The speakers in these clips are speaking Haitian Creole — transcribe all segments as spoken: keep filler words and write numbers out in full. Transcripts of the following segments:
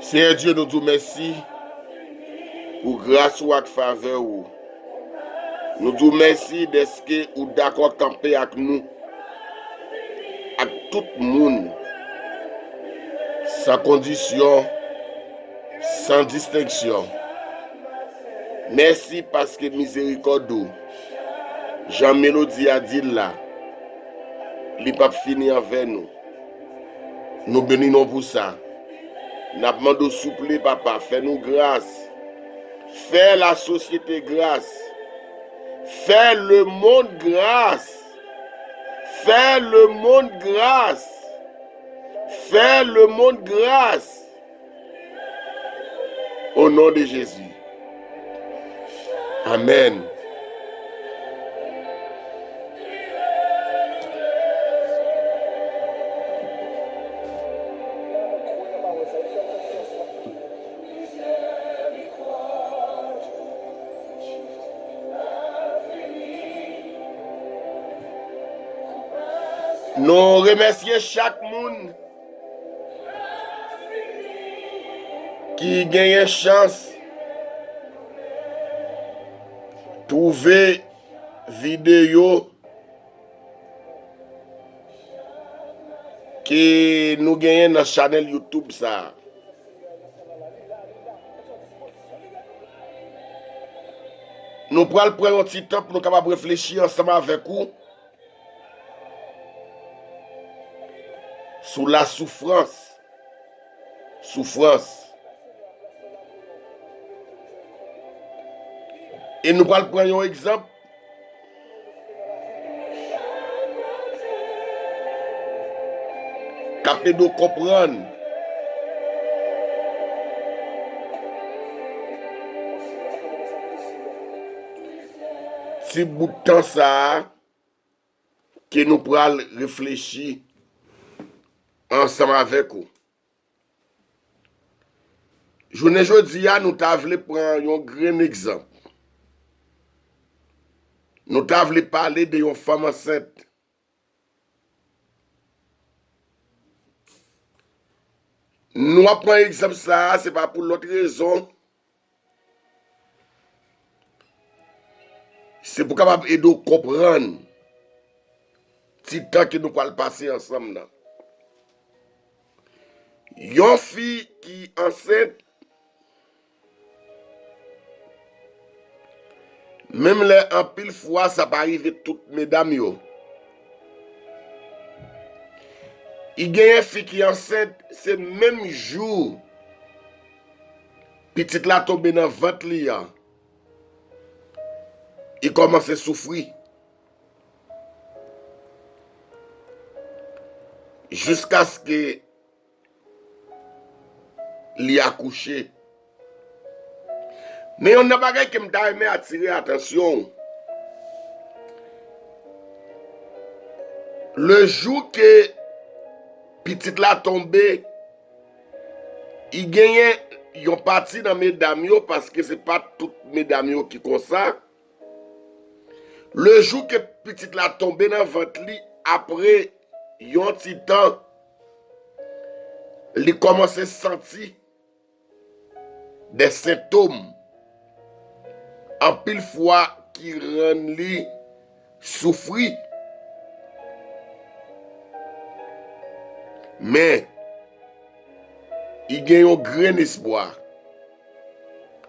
Senyè Dye, nou di w mèsi pou gras ou ak favè ou. Nou di w mèsi dèske ou dakò kanpe ak nou, ak tout moun, san kondisyon, san distenksyon. Mèsi paske mizerikòd ou, jan melodi a di l la, li p ap fini anvè nou. Nou beni non pou sa. N ap mande w souple, Papa, fè nou gras. Fè lasosyete gras. Fè lemonn gras. Fè lemonn gras. Fè lemonn gras. O non de Jezi. Amèn. Nou remèsye chak moun ki genyen chans twouve videyo ke nou genyen nan chanèl YouTube sa a. Nou pral pran yon ti tan pou nou kapab reflechi ansanm avèk ou sou la soufrans. Soufrans. E nou pral pran yon egzanp k ap ede w konprann ti bout tan sa a ke nou pral reflechi ansanm avèk ou. Jounen jodi a, nou ta vle pran yon grenn egzanp. Nou ta vle pale de yon fanm ansent. Nou ap pran egzanp sa a, se pa pou lòt rezon. Se pou kapab ede w konprann ti tan ke nou pral pase ansanm nan. Yon fi ki ansent, menm lè anpil fwa sa pa rive tout medam yo. I genyen fi ki ansent, se menm jou pitit la tonbe nan vant li an, i kòmanse soufri. Jiskaske li akouche. Men youn nan bagay ke m ta renmen atire atansyon w, le jou ke pitit la tonbe, i genyen yon pati nan medam yo, paske se pa tout medam yo ki konsa. Le jou ke pitit la tonbe nan vant li, apre yon ti tan, li kòmanse santi de sentòm, anpil fwa ki rann li soufri. Men, i gen yon grenn espwa.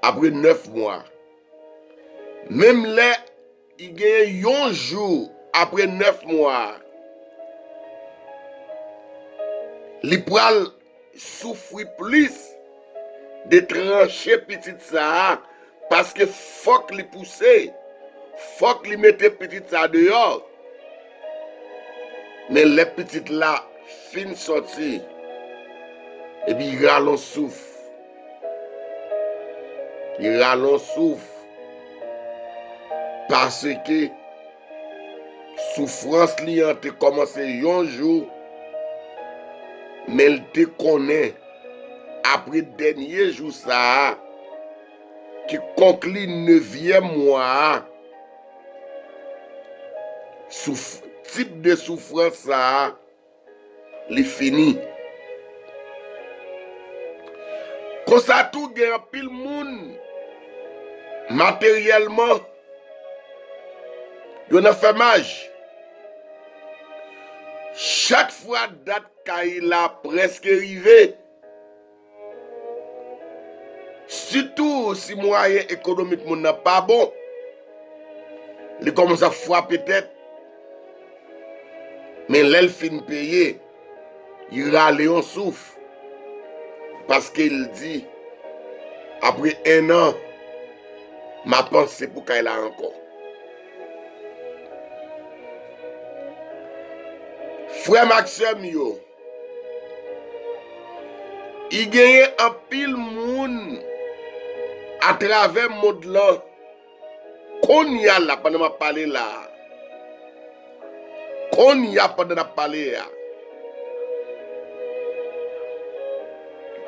Apre nèf mwa, menm lè i genyen yon jou apre nèf mwa, li pral soufri plis de tranche pitit sa a, paske fòk li pouse, fòk li mete pitit sa a deyò. Men lè pitit la fin sòti, epi i rale yon souf. Li rale yon souf. Paske soufrans li an te kòmanse yon jou, men l te konnen apre dènye jou sa a, ki konkli nevyèm mwa a, souf-, tip de soufrans sa a, li fini. Konsa tou, gen anpil moun, materyèlman, yo nan fèmaj. Chak fwa dat kay la prèske rive, sitou si mwayen ekonomik moun nan pa bon, li kòmanse ap frape tèt. Men lè l fin peye, li rale yon souf, paske l di, "Apre en an, m a panse pou kay la ankò." Frè m ak sè m yo, i genyen anpil moun atravè mond lan, kounye a la, pandan m ap pale la a, kounye a, pandan n ap pale a,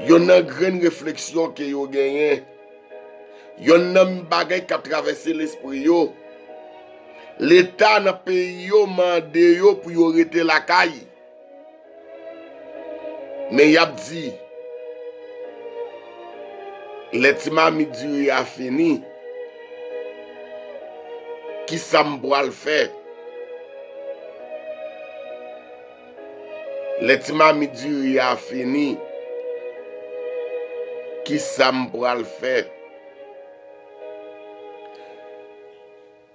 yonn nan grenn refleksyon ke yo genyen, yonn nan bagay k ap travèse lespri yo, Leta nan peyi yo mande yo pou yo rete lakay. Men y ap di, "Lè ti mamit diri a fini, kisa m pral fè? Lè ti mamit diri a fini, kisa m pral fè?"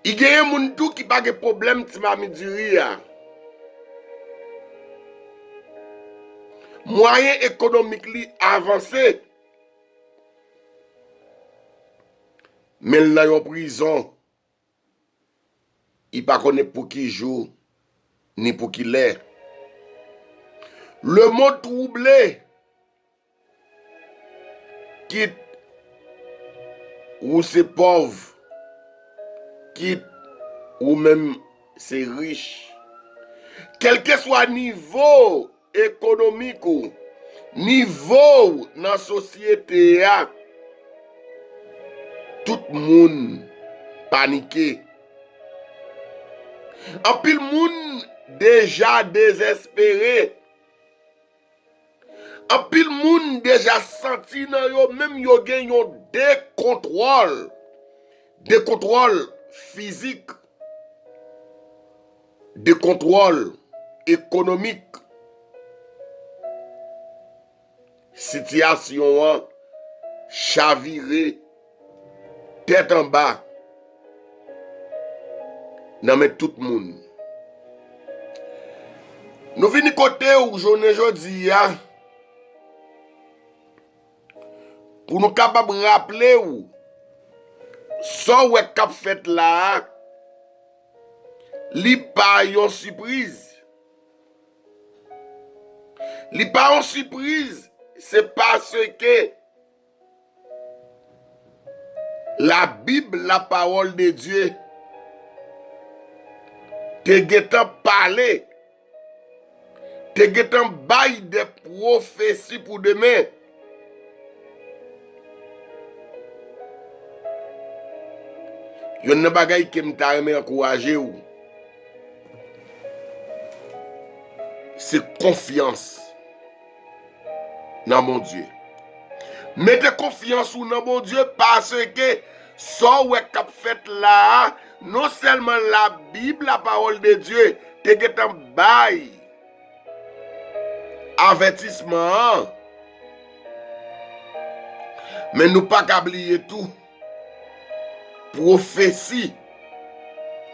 I genyen moun tou ki pa gen pwoblèm ti mamit diri a. Mwayen ekonomik li avanse, men l nan yon prizon. Li pa konnen pou ki jou, ni pou ki lè. Lemonn twouble. Kit ou se pòv, kit ou menm se rich. Kèlkeswa nivo ekonomik ou, nivo w nan sosyete a, tout moun panike. Anpil moun deja dezespere. Anpil moun deja santi nan yo menm yo gen yon dekontwòl, dekontwòl fizik, dekontwòl ekonomik. Sitiyasyon an chavire tèt anba nan men tout moun. Nou vini kote w jounen jodi a pou nou kapab raple w sa w wè k ap fèt la a, li pa yon sipriz. Li pa yon sipriz, se paske Labib, la parole de Dieu, te gentan pale, te gentan bay de pwofesi pou demen. Yonn nan bagay ke m ta renmen ankouraje w, se konfyans nan Bondye. Mete konfyans ou nan Bondye, paske sa w wè k ap fèt la a, non sèlman Labib, la parole de Dieu, te gentan bay avètisman an, men nou pa ka bliye tou pwofesi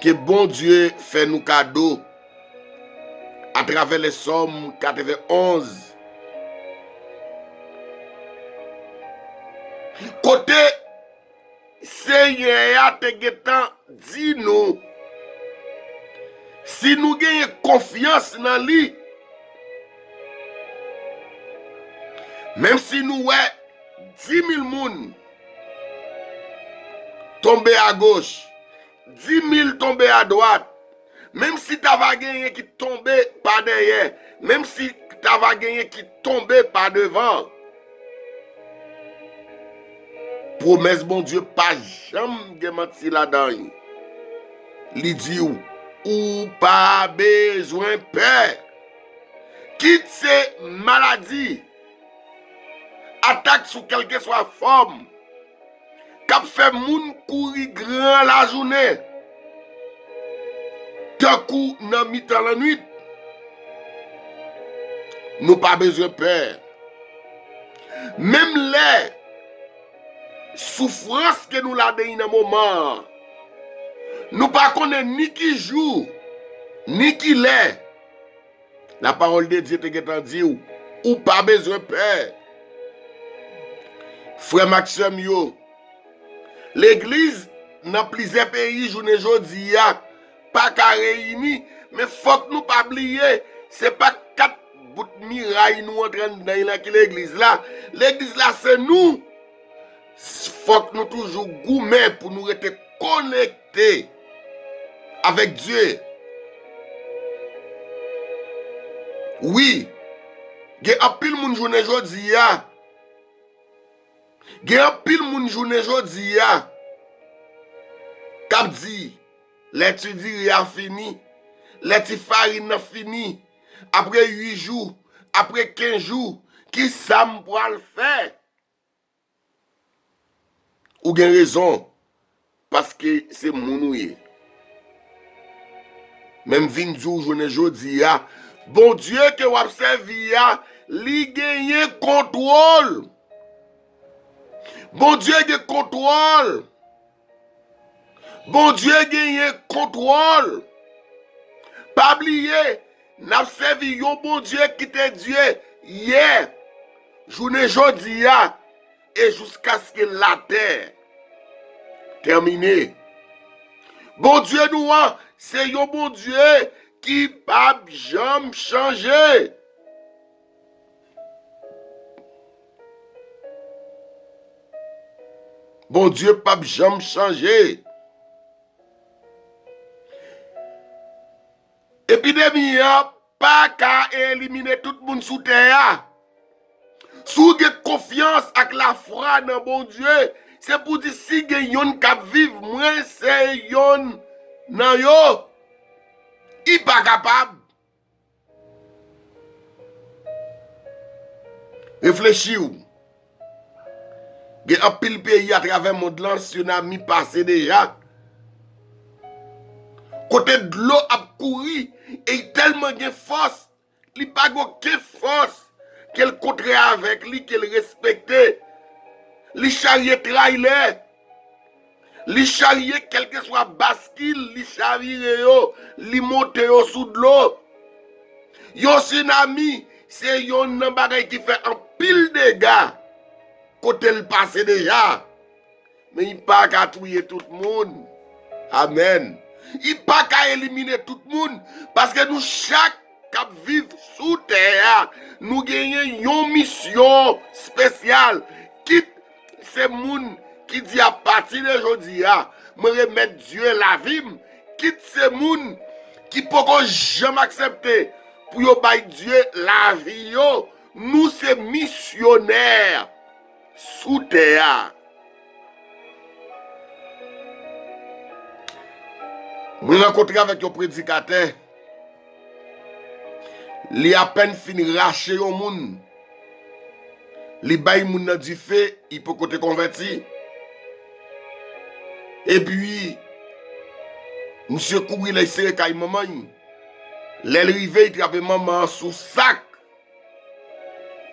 ke Bondye fè nou kado atravè Lèsòm katrevenn onz, kote Senyè a te gentan di nou, si nou genyen konfyans nan li, menm si nou wè di mil moun tonbe agoch, di mil tonbe adwat, menm si ta va genyen ki tonbe pa dèyè, menm si ta va genyen ki tonbe pa devan, pwomès Bondye pa janm gen manti ladan l. Li di w, ou pa bezwen pè. Kit se maladi, atak sou kèlkeswa fòm k ap fè moun kouri gran lajounen, tankou nan mitan lannwit. Nou pa bezwen pè. Menm lè soufrans ke nou ladan nan moman an, nou pa konnen ni ki jou, ni ki lè. La parole de Dieu te gentan di w, ou pa bezwen pè. Frè m ak sè m yo, legliz nan plizyè peyi jounen jodi a pa ka reyini, men fòk nou pa bliye, se pa kat bout miray nou antre anndan l la ki legliz la. Legliz la se nou. Fòk nou toujou goumen pou nou rete konekte avèk Dye. Wi, gen anpil moun jounen jodi a, gen anpil moun jounen jodi a k ap di, lè ti diri a fini, lè ti farin nan fini, apre uit jou, apre kenz jou, ki sa m pral fè? Ou gen rezon, paske se moun ou ye. Men m vin di w jounen jodi a, Bondye ke w ap sèvi a, li genyen kontwòl. Bondye gen kontwòl. Bondye genyen kontwòl. Pa bliye, n ap sèvi yon Bondye ki te Dye yè, jounen jodi a, e jiskaske latè tèmine. Bondye nou an, se yon Bondye ki p ap janm chanje. Bondye p ap janm chanje. Epidemi an pa ka elimine tout moun sou tè a. Si w gen konfyans ak lafwa nan Bondye, se pou di si gen yonn k ap viv, mwen se yonn nan yo. Li pa kapab. Reflechi w. Gen anpil peyi atravè mond lan, tsunami pase deja. Kote dlo ap kouri, e li tèlman gen fòs, li pa gen okenn fòs ke l kontrè avèk li, ke l respekte. Li charye traylè. Li charye kèlkeswa baskil, li chavire yo, li monte yo sou dlo. Yon tsunami, se yonn nan bagay ki fè anpil dega kote l pase deja. Men li pa ka touye tout moun. Amèn. Li pa ka elimine tout moun, paske nou chak k ap viv sou tè a, nou genyen yon misyon espesyal. Kit se moun ki di, apati de jodi a, mwen remèt Dye lavi m, kit se moun ki poko janm aksepte pou yo bay Dye lavi yo, nou se misyonè sou tè a. Mwen rankontre avèk yon predikatè. Li apèn fin rache yon moun. Li bay moun nan dife, li poko te konvèti. Epi, misye kouri l al sere kay manman l. Lè l rive, li trape manman an sou sak.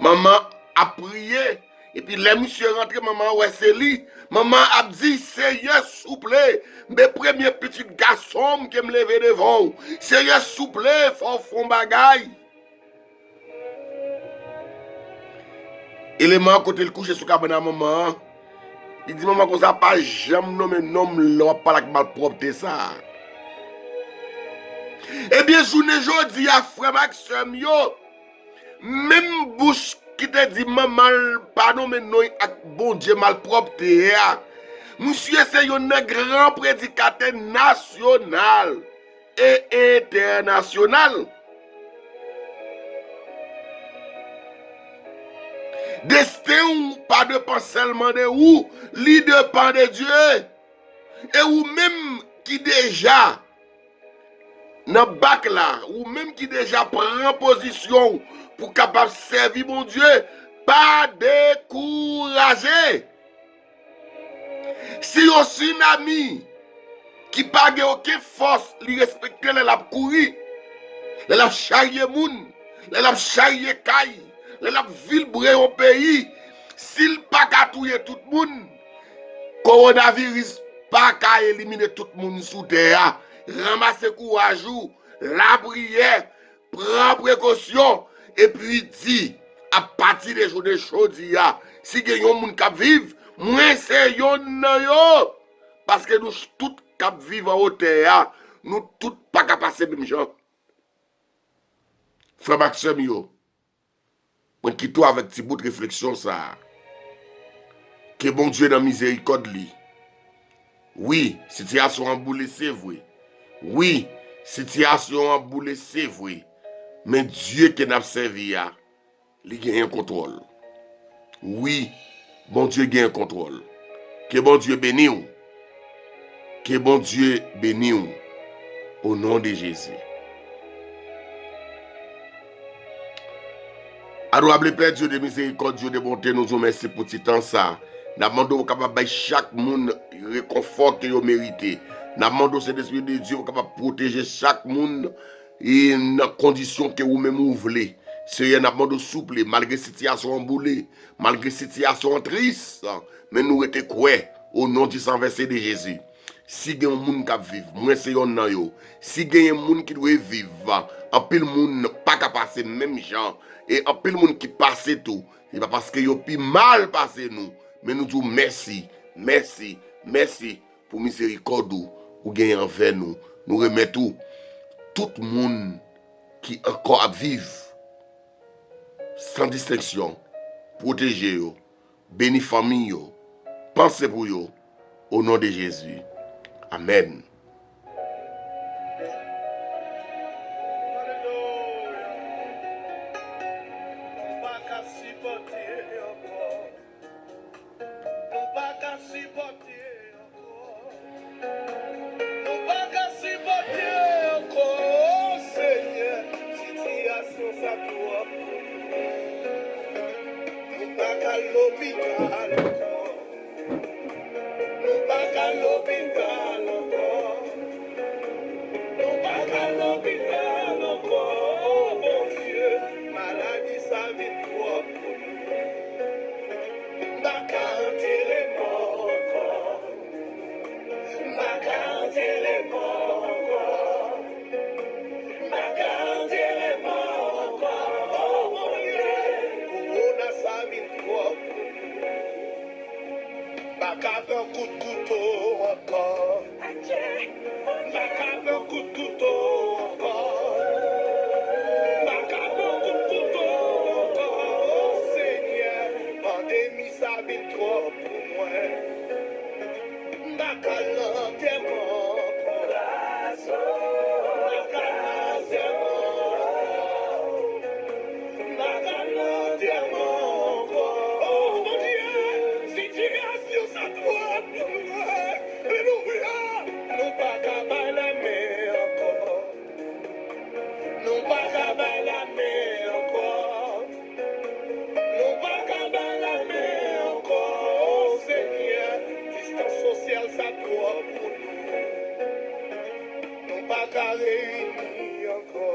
Manman ap priye. Epi lè misye rantre, manman wè se li. Manman ap di, Seyè, souple, men premye pitit gason m ke m leve devan w. Seyè, souple, fò w fè yon bagay. Eleman an kote l kouche sou kabann a manman an. Li di manman konsa, pa janm nonmen non m lè w ap pale ak malpwòpte sa a. Ebyen, jounen jodi a, frè m ak sè m yo, menm bouch ki te di manman l pa nonmen non l ak Bondye malpwòpte a, misye se yonn nan gran predikatè nasyonal e entènasyonal. Desten w pa depann sèlman de ou, li depann de Dye. E ou menm ki deja nan bak la, ou menm ki deja pran pozisyon w pou kapab sèvi Bondye, pa dekouraje. Si yon sinami ki pa gen okenn fòs, li respekte lè l ap kouri, lè l ap charye moun, lè l ap charye kay, lè l ap vilbre yon peyi, si l pa ka touye tout moun, kowonaviris pa ka elimine tout moun sou tè a. Ranmase kouraj ou, lapriyè, pran prekosyon, epi di, apati de jounen jodi a, si gen yon moun k ap viv, mwen se yonn nan yo. Paske nou tout k ap viv anwo tè a, nou tout pa ka pase menm jan. Frè m ak sè m yo, mwen kite w avèk ti bout refleksyon sa a. Ke Bondye nan mizerikòd li. Wi, sitiyasyon an boule, se vre. Wi, sitiyasyon an boule, se vre. Men Dye ke n ap sèvi a, li genyen kontwòl. Wi, Bondye genyen kontwòl. Ke Bondye beni w. Ke Bondye beni w. O non de Jezi. Adorable Père Dieu de miséricorde, Dieu de bonté, nou di w mèsi pou ti tan sa. N ap mande w kapab bay chak moun rekonfò ke yo merite. N ap mande w, Sentespri de Dye, w kapab pwoteje chak moun e nan kondisyon ke ou menm ou vle. Seyè, n ap mande w souple, malgre sitiyasyon an boule, malgre sitiyasyon an tris, men nou rete kwè, o non di san vèse de Jezi. Si gen yon moun k ap viv, mwen se yonn nan yo. Si genyen moun ki dwe viv, anpil moun pa ka pase menm jan, e anpil moun ki pase tou, se pa paske yo pi mal pase nou, men nou di w mèsi, mèsi, mèsi pou mizerikòd ou, ou genyen anvè nou. Nou remèt ou tout moun ki ankò ap viv, san distenksyon, pwoteje yo, beni fanmi yo, panse pou yo, o non de Jezi. Amèn. Nou pa ka sipòte ankò. Nou pa ka sipòte ankò. Nou pa ka sipòte ankò, o Senyè, sitiyasyon sa twòp pou nou. Nou pa ka al lopital ankò. Nou pa ka al lopital ankò. Nou pa ka al lopital ankò. O Bondye, maladi sa vin twòp pou nou. M pa ka antere mò ankò. M pa ka antere mò ankò. M pa ka antere mò ankò. O Bondye, kowona sa vin twòp pou nou. M pa ka pran kout kouto ankò. M pa ka pran kout kouto ankò. M pa ka pran kout kouto ankò. O Senyè, pandemi sa vin twòp pou mwen. M pa ka al nan antèman ankò. M pa ka al nan antèman ankò. M pa ka al nan antèman ankò. O Bondye, sitiyasyon sa twòp pou mwen. Alelouya. Nou pa ka bay lamen ankò. Nou pa ka bay lamen ankò. Nou pa ka bay lamen ankò. O Senyè, distans sosyal sa twòp pou nou. Nou pa ka reyini ankò.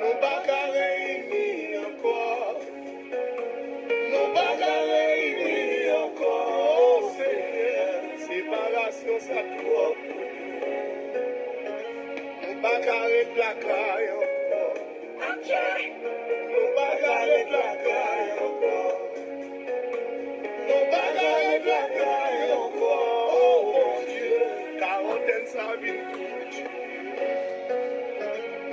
Nou pa ka reyini ankò. Nou pa ka reyini ankò. O Senyè, separasyon sa twòp pou nou. Nou pa ka ret lakay ankò. Nou pa ka ret lakay ankò. Nou pa ka ret lakay ankò. O Bondye, karantèn sa vin tou di.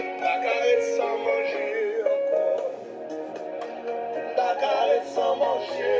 M pa ka ret san manje ankò. M pa ka ret san manje